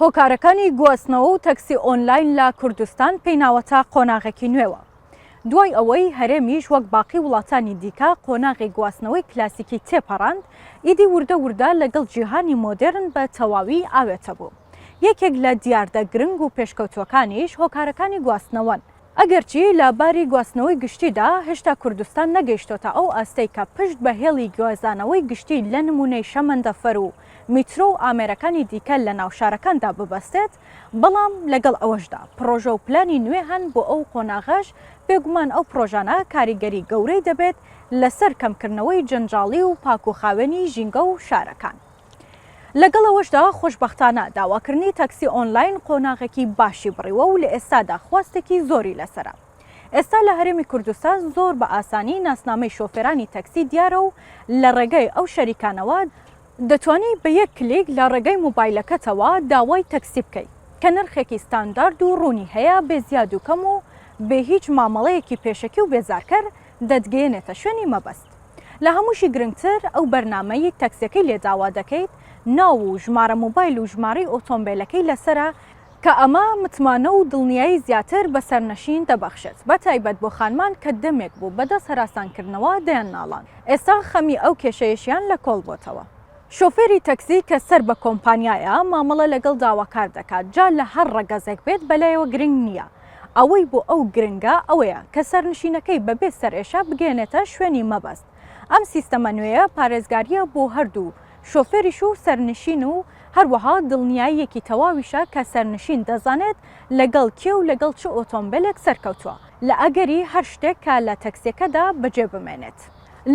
هۆکارەکانی گواستنەوە و تەکسی ئۆنلاین لە کوردستان پێی ناوەتە قۆناغێکی نوێوە. دوای ئەوەی هەرێمیش وەک باقی وڵاتانی دیکە قۆناغی گواستنەوەی کلاسیکی تێپەڕاند، ئیدی وردە وردە لەگەڵ جیهانی مۆدێرن بە تەواوی ئاوێتە بوو. یەکێک لە دیاردە گرنگ و پێشکەوتووەکانیش هۆکارەکانی گواستنەوەن. ئەگەرچی لە باری گواستنەوەی گشتیدا هێشتا کوردستان نەگەیشتۆتە ئەو ئاستەی کە پشت بە هێڵی گوێزانەوەی گشتی لە نموونەی شەمەندەفەر و میترۆ و ئامێرەکانی دیکە لە ناو شارەکاندا ببەستێت، بەڵام لەگەڵ ئەوەشدا پڕۆژە و پلانی نوێ هەن بۆ ئەو قۆناغەش، بێگومان ئەو پڕۆژانە کاریگەری گەورەی دەبێت لەسەر کەمکردنەوەی جەنجاڵی و پاک و خاوێنی ژینگە و شارەکان. لەگەڵ ئەوەشدا خۆشبەختانە داواکردنی تەکسی ئۆنلاین قۆناغێکی باشی بڕیوە و لە ئێستادا خواستێکی زۆری لەسەرە. ئێستا لە هەرێمی کوردستان زۆر بە ئاسانی ناسنامەی شۆفێرانی تەکسی دیارە و لە ڕێگەی ئەو شەریکانەوە دەتوانی بە یەک کلیک لە ڕێگەی مۆبایلەکەتەوە داوای تەکسی بکەیت کە نرخێکی ستاندارد و ڕوونی هەیە بێ زیاد و کەم و بێ هیچ مامەڵەیەکی پێشەکی و بێزارکەر دەتگەیەنێتە شوێنی مەبەست. لە هەمووشی گرنگتر ئەو بەرنامەی تەکسیەکەی لێ داوا دەکەیت ناو و ژمارە مۆبایل و ژمارەی ئۆتۆمبێلەکەی لەسەرە، کە ئەمە متمانە و دڵنیایی زیاتر بە سەرنشین دەبەخشێت، بە تایبەت بۆ خانمان کە دەمێک بوو بەدەست هەراسانکردنەوە دەیانناڵاند، ئێستا خەمی ئەو کێشەیەشیان لە کۆڵ بۆتەوە. شۆفێری تەکسی کە سەر بە کۆمپانیایە مامەڵە لەگەڵ داواکار دەکات، جا لە هەر ڕەگەزێک بێت بەلایەوە گرنگ نییە، ئەوەی بۆ ئەو گرنگە ئەوەیە کە سەرنشینەکەی بەبێ سەرئێشە بگەیەنێتە شوێنی مەبەست. ئەم سیستەمە نوێیە پارێزگارییە بۆ هەردوو شۆفێریش و سەرنشین و هەروەها دڵنیاییەکی تەواویشە کە سەرنشین دەزانێت لەگەڵ کێ و لەگەڵ چ ئۆتۆمبێلێک سەرکەوتووە لە ئەگەری هەر شتێک کە لە تەکسیەکەدا بەجێ بمێنێت.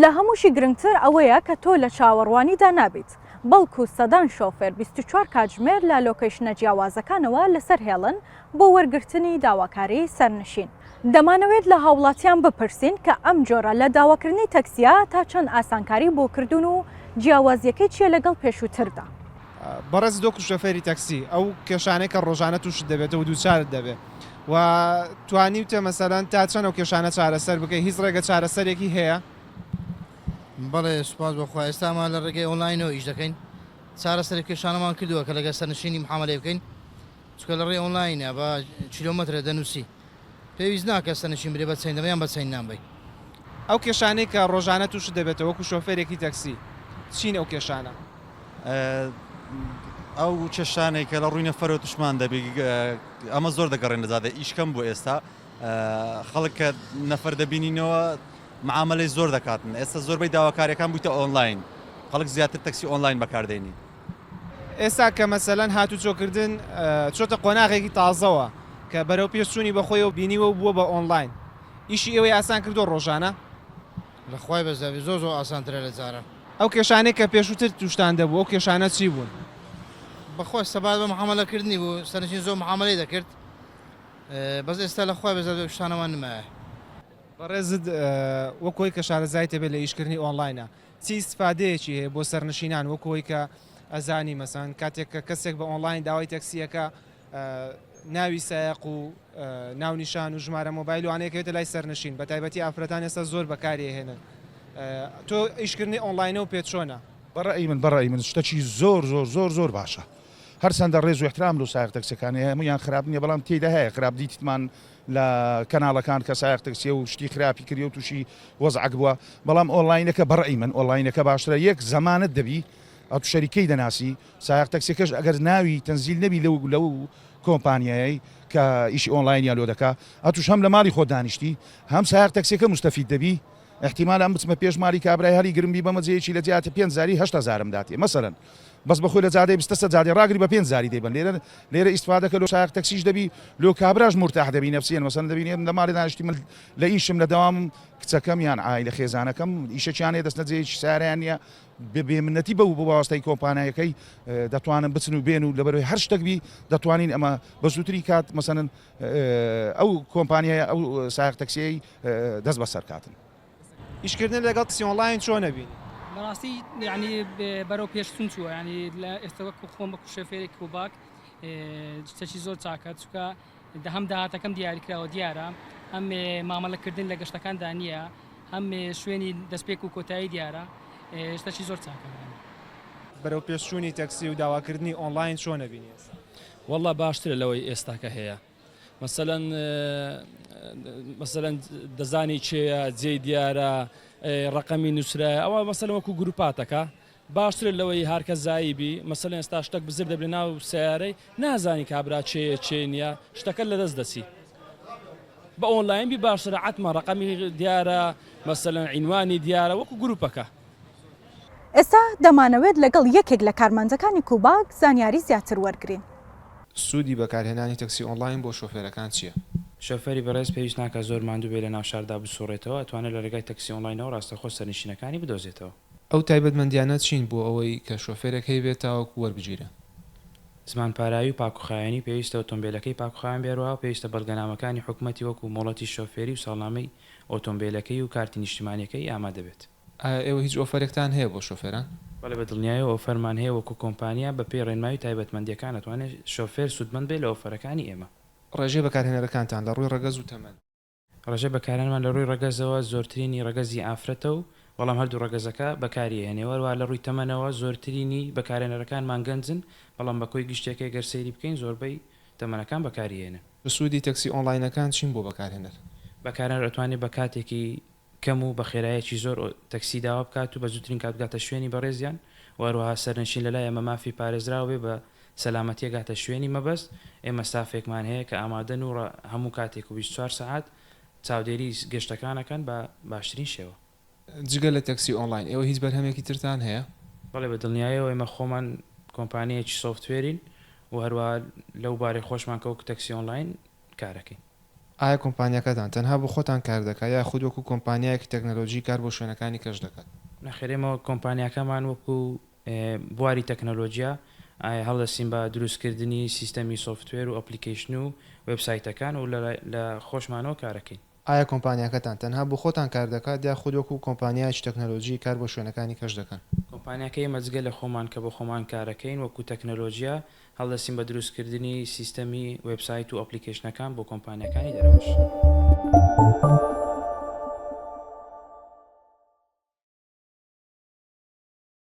لە هەمووشی گرنگتر ئەوەیە کە تۆ لە چاوەڕوانیدا نابیت، بەڵکو سەدان شۆفێر 24 کاتژمێر لە لۆکەیشنە جیاوازەکانەوە لەسەر هێڵن بۆ وەرگرتنی داواکاری سەرنشین. دەمانەوێت لە هاوڵاتیان بپرسین کە ئەم جۆرە لە داواکردنی تەکسیە تا چەند ئاسانکاری بۆ کردوون و جیاوازیەکەی چیە لەگەڵ پێشووتردا؟ بەڕێز وەکو شۆفێری تەکسی ئەو کێشانەی کە ڕۆژانە توشت دەبێتەوە و دووچارت دەبێت و توانیوتە مەسەلەن تا چەند ئەو کێشانە چارەسەر بکەی هیچ ڕێگە چارەسەرێکی هەیە؟ بەڵێ سوپاس بۆ خوا ئێستا ئەمە لە ڕێگەی ئۆنلاینەوە ئیش دەکەین چارەسەری کێشانەمان کردووە کە لەگەر سەرنشینی محامەلەی بکەین چونکە لە ڕێی ئۆنلاینە بە کیلۆمەترە دەنووسی پێویست ناکە سەرنشین برێ بە چەین دەبەی یان بە چەین نانبەی. ئەو کێشانەی کە ڕۆژانە تووشت دەبێتەوە وەکو شۆفێرێکی تەکسی چین ئەو کێشانە؟ ئەو کێشانەی کە لە ڕووی نەفەرەوە تووشمان دەبی ئەمە زۆر دەگەڕێن لە جادە ئیش کەم بوو ئێستا خەڵک کە نەفەر دەبینینەوە معاملەی زۆر دەکاتن ئێستا زۆربەی داواکاریەکان بوویتە ئۆنلاین خەڵک زیاتر تەکسی ئۆنلاین بەکاردێنی. ئێستا کە مەسەلەن هاتوچۆکردن چۆتە قۆناغێکی تازەوە کە بەرەو پێش چوونی بەخۆیەوە بینیوە و بووە بە ئۆنلاین ئیشی ئێوەی ئاسان کردووە ڕۆژانە؟ لە خوای بەزیابی زۆر زۆر ئاسانترە لە جاران. ئەو کێشانەی کە پێشووتر تووشتان دەبوو ئەو کێشانە چی بوون؟ بەخوا سەبارەت بە معامەلە کردنی بوو سەرنشین زۆر معامەلەی دەکرد بەس ئێستا لە خوای بەزیاد بێ ئەو شتانەمان نمایە. بەڕێزت وەک ئەوەی کە شارەزایت هەبێت لە ئیشکردنی ئۆنلاینە چی ئیستفادەیەکی هەیە بۆ سەرنشینان وەکو ئەوەی کە ئەزانی مەسەن کاتێک کە کەسێک بە ئۆنڵاین داوای تەکسیەکە ناوی سایەق و ناونیشان و ژمارە مۆبایل و ئانەیەکەوێتە لای سەرنشین بە تایبەتی ئافرەتان ئێستا زۆر بەکاری ئەهێنن تۆ ئیشکردنی ئۆنڵاینە و پێ چۆنە؟ بەڕەئی من بەڕەئی من شتەکی زۆر زۆر زۆر زۆر باشە هەرچەندە ڕێز و احترام لۆ سایەق تەکسیەکان هەیە هەموویان خراپ نییە بەڵام تێیدا هەیە خراپ دیتمان لە کەناڵەکان کە سایەق تەکسیە و شتی خراپی کردی و تووشی وەزعەک بووە بەڵام ئۆنڵاینەکە بەڕەئی من ئۆنڵاینەکە باشترە یەک زەمانەت دەبی ئەتو شەریکەی دەناسی سایەق تەکسیەکەش ئەگەر ناوی تەنزیل نەبی لەو لەو کۆمپانیایەی کە ئیشی ئۆنڵاینیان لۆ دەکا ئەتوش هەم لە ماڵی خۆت دانیشتی هەم سایەق تەکسیەکە موستەفید دەبی احتیمالە ئەم بچمە پێش مالی کابرای هەلی گرم بی بەمە جێیەکی لە جیاتی پێنج زاری هەشت هەزارم داتێ مەسەلەن بەس بەخۆی لە جادەی بستە سەر جادەی ڕاگری بە پێنج زاری دەیبەن لێرە لێرە ئیستفادەکە لۆ سایەق تەکسیش دەبی لۆ کابراش مورتاح دەبی نەفسیەن مەسەلەن دەبینی ئەم لە ماڵێ دانیشتی من لە ئیشم لە دەوامم کچەکەم یان عایلە خێزانەکەم ئیشەکیان هەیە دەچنە جێیەکی سارەیان نییە بێ بێمنەتی بەو بە واستەی کۆمپانیایەکەی دەتوانن بچن و بێن و لەبەرەوەی هەر شتێک بی دەتوانین ئەمە بە زووتری کات مەسەلەن ئەو کۆمپانیایە ئەو سایەق تەکسیەی دەست بەسەر کاتن. ئیشکردن لەگەڵ تەکسی ئۆنڵاین چۆن ئەبینی؟ بەڕاستی یانی بەرەو پێشچوون چووە یانی لە ئێستا وەکو خۆم وەکو شۆفێرێک و باک شتێکی زۆر چاکە چونکە هەم داهاتەکەم دیاریکراوە دیارە هەم مامەڵەکردن لە گەشتەکاندا نییە هەم شوێنی دەستپێک و کۆتایی دیارە شتێکی زۆر چاکە. بەرەو پێشچوونی تەکسی و داواکردنی ئۆنڵاین چۆن ئەبینی ئێستا؟ وەڵا باشترە لەوەی ئێستاکە هەیە مەسەلەن مەسەلەن دەزانی کێیە جێی دیارە ڕەقەمی نووسرایە ئەوە مەسەلەن وەکو گروپاتەکە باشترە لەوەی هارکە زایی بی مەسەلەن ئێستا شتەک بزر دەبێ ناو سیارەی نازانی کابرا چێیە چێ نییە شتەکە لەدەست دەچی بە ئۆنلاین بی باشترە عەتمە ڕەقەمی دیارە مەسەلەن عینوانی دیارە وەکو گروپەکە. ئێستا دەمانەوێت لەگەڵ یەکێک لە کارمەندەکانی کوباک زانیاری زیاتر وەرگرین. سوودی بەکارهێنانی تەکسی ئۆنڵاین بۆ شۆفێرەکان چییە؟ شۆفێری بەڕێز پێویست ناکات زۆر ماندوو بێت لەناو شاردا بسوڕێتەوە، ئەتوانێت لە ڕێگای تەکسی ئۆنڵاینەوە ڕاستەوخۆ سەرنشینەکانی بدۆزێتەوە. ئەو تایبەتمەندیانە چین بۆ ئەوەی کە شۆفێرێک هەیبێت تاوەکو وەربگیرێ؟ زمانپاراوی و پاکوخاوێنی، پێویستە ئۆتۆمبێلەکەی پاکوخاوێن بێ، هەروەها پێویستە بەڵگەنامەکانی حکومەتی وەکو مۆڵەتی شۆفێری و ساڵنامەی ئۆتۆمبێلەکەی و کارتی نیشتیمانیەکەی ئامادەبێت. ئایا ئێوە هیچ ئۆفەرێکتان هەیە بۆ شۆفێران؟ بەڵێ بە دڵنیایەوە ئۆفەرمان هەیە وەکو کۆمپانیا بە پێی ڕێنمایی و تایبەتمەندیەکان ئەتوانێت شۆفێر سوودمەند بێت لە ئۆفەرەکانی ئێمە. ڕێژەی بەکارهێنەرەکانتان لە ڕووی ڕەگەز و تەمەن؟ ڕێژەی بەکارهێنەرمان لە ڕووی ڕەگەزەوە زۆرترینی ڕەگەزی ئافرەتە و بەڵام هەردوو ڕەگەزەکە بەکاری ئەهێنێ و هەروەها لە ڕووی تەمەنەوە زۆرترینی بەکارهێنەرەکانمان گەنجن بەڵام بە کۆی گشتیەکەی گەر سەیری بکەین زۆربەی تەمەنەکان بەکاری ئەهێنن. سوودی تەکسی ئۆنڵاینەکان چین بۆ بەکارهێنەر؟ بەکارهێنەر ئەتوانێت بە کاتێکی کەم و بە خێرایەکی زۆر تەکسی داوا بکات و بە زووترین کات بگاتە شوێنی بەڕێزیان و هەروەها سەرنشین لە لای ئێمە مافی پارێزراو بێ بە سەلامەتی ئەگاتە شوێنی مەبەست، ئێمە ستافێکمان هەیە کە ئامادەن و هەموو کاتێک و 24 سەعات چاودێری گەشتەکان ئەکەن بە باشترین شێوە. جگە لە تەکسی ئۆنڵاین ئێوە هیچ بەرهەمێکی ترتان هەیە؟ بەڵێ بە دڵنیایەوە ئێمە خۆمان کۆمپانیایەکی سۆفتوێرین و هەروەها لەو بارەی خۆشمان کە وەکو تەکسی ئۆنڵاین کارەکەین. ئایا کۆمپانیاکەتان تەنها بۆ خۆتان کار دەکات یاخود وەکو کۆمپانیایەکی تەکنەلۆجی کار بۆ شوێنەکانی کەش دەکات؟ نەخێر ئێمە کۆمپانیاکەمان وەکو بواری تەکنەلۆجیا هەڵدەستین بە دروستکردنی سیستەمی سۆفتوێر و ئەپلیکەیشن و وێبسایتەکان و لە خۆشمانەوە کارەکەین. ئایا کۆمپانیاکەتان تەنها بۆ خۆتان کار دەکات یاخود وەکو کۆمپانیایەکی تەکنەلۆجی کار بۆ شوێنەکانی کەش دەکەن؟ کۆمپانیاکەی ئێمە جگە لە خۆمان کە بۆ خۆمان کارەکەین وەکو تەکنەلۆجیا هەڵدەستین بە دروستکردنی سیستەمی وێبسایت و ئەپلیکەیشنەکان بۆ کۆمپانیاکانی دەرەوەش.